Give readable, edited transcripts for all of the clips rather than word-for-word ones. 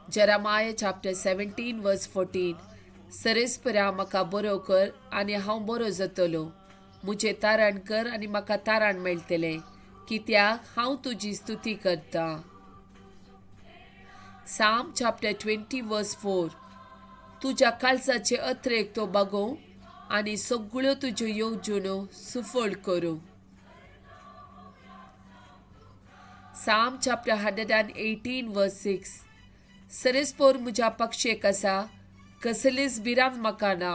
Jeremiah chapter 17 verse 14. सरेस्परा म्हाका बरो कर आनी हांव बरो जातलो, म्हजें तारण कर आनी म्हाका तारण मेळटलें, कित्याक हांव तुजी स्तुती करतां. Psalm chapter 20 verse 4. तुज्या काळजाचे अत्रेक तो बागोवं आनी सगळ्यो तुज्यो येवजण्यो सुफळ करूं. Psalm chapter 118 verse 6. सरेस्पोर म्हज्या पक्षेक आसा, कसलीच भिरांत म्हाका ना,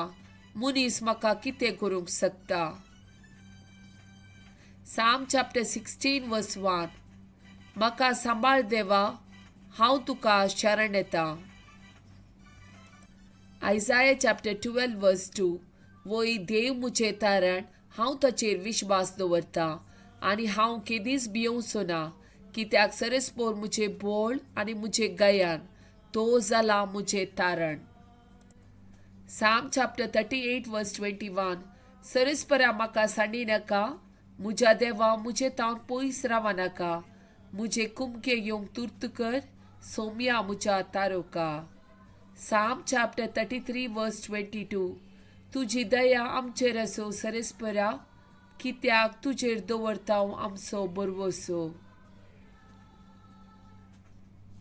मनीस म्हाका कितें करूंक शकता. Psalm chapter 16 verse 1. म्हाका सांबाळ देवा, हांव तुका शरण येता. Isaiah chapter 12 verse 2. वय देव म्हजें तारण, हांव ताचेर विश्वास दवरतां आनी हांव केदींच भियोवचो ना, कित्याक सरेस्पोर म्हजें बोळ आनी म्हजें गायन, तो जाला म्हजें तारण. Psalm chapter 38 verse 21. सरेस्परा म्हाका सांडी नाका, म्हज्या देवा म्हजे तावन पयस रावा नाका, म्हजे कुमके येवंक तुर्त कर, सोम्या म्हज्या तारोका. Psalm chapter 33 verse 22. तुजी दया आमचेर आसूं सरेस्परा, कित्याक तुजेर दवरता आमचो बरवसो.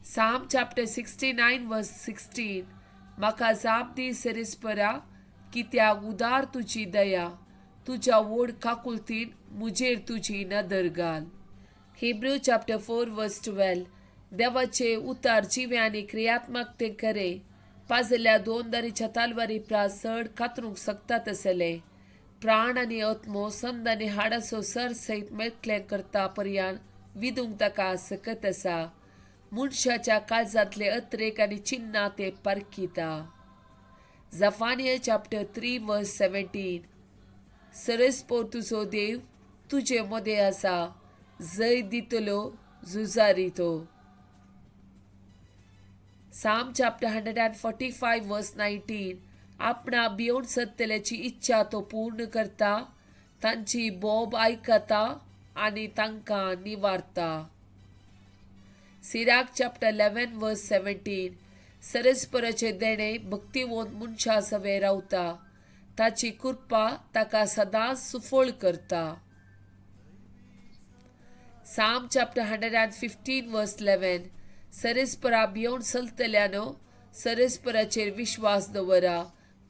Psalm chapter 69 verse 16. म्हाका जाप दी सरेस्परा, कित्याक उदार तुजी दया, तुज्या व्हड काकुळतीन म्हजेर तुजी नदर घाल. Hebrew chapter 4 verse 12. देवाचे उतार जिवे आनी क्रियात्मक ते खरे, पाजल्या दोन दारीच्या तालवारी प्रास चड कातरूंक शकता तसले प्राण आनी आत्मो संद आनी हाडाचो सर सयत मेकळें करता पर्यान विदूंक ताका सकत आसा. मनशाच्या काळजांतले अत्रेक आनी चिन्नां ते पारखिता. Zephaniah chapter 3 verse 17. सरेस्पोर तुजो देव तुजे मदें आसा, जय दितलो झुजारी तो. Psalm chapter 145 verse 19. आपणा भियोवन सत्तल्याची इच्छा तो पूर्ण करता, तांची बोब आयकता आनी तांकां निवारता. Sirach chapter 11 verse 17. सरस्पराचें देणें भक्तिवंत मनशा सवें रावता, ताची कृपा ताका सदांच सुफळ करता. Psalm chapter 115 verse 11. सरेस्परा भियोवन चलतल्यानो सरेस्पराचेर विश्वास दवरा,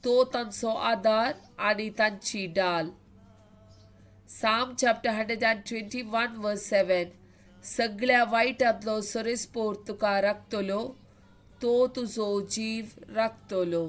तो तांचो आदार आनी तांची डाल. Psalm chapter 121 verse 7. सगळ्या वायटांतलो सरेस्पोर तुका राखतलो, तो तुजो जीव राखतलो.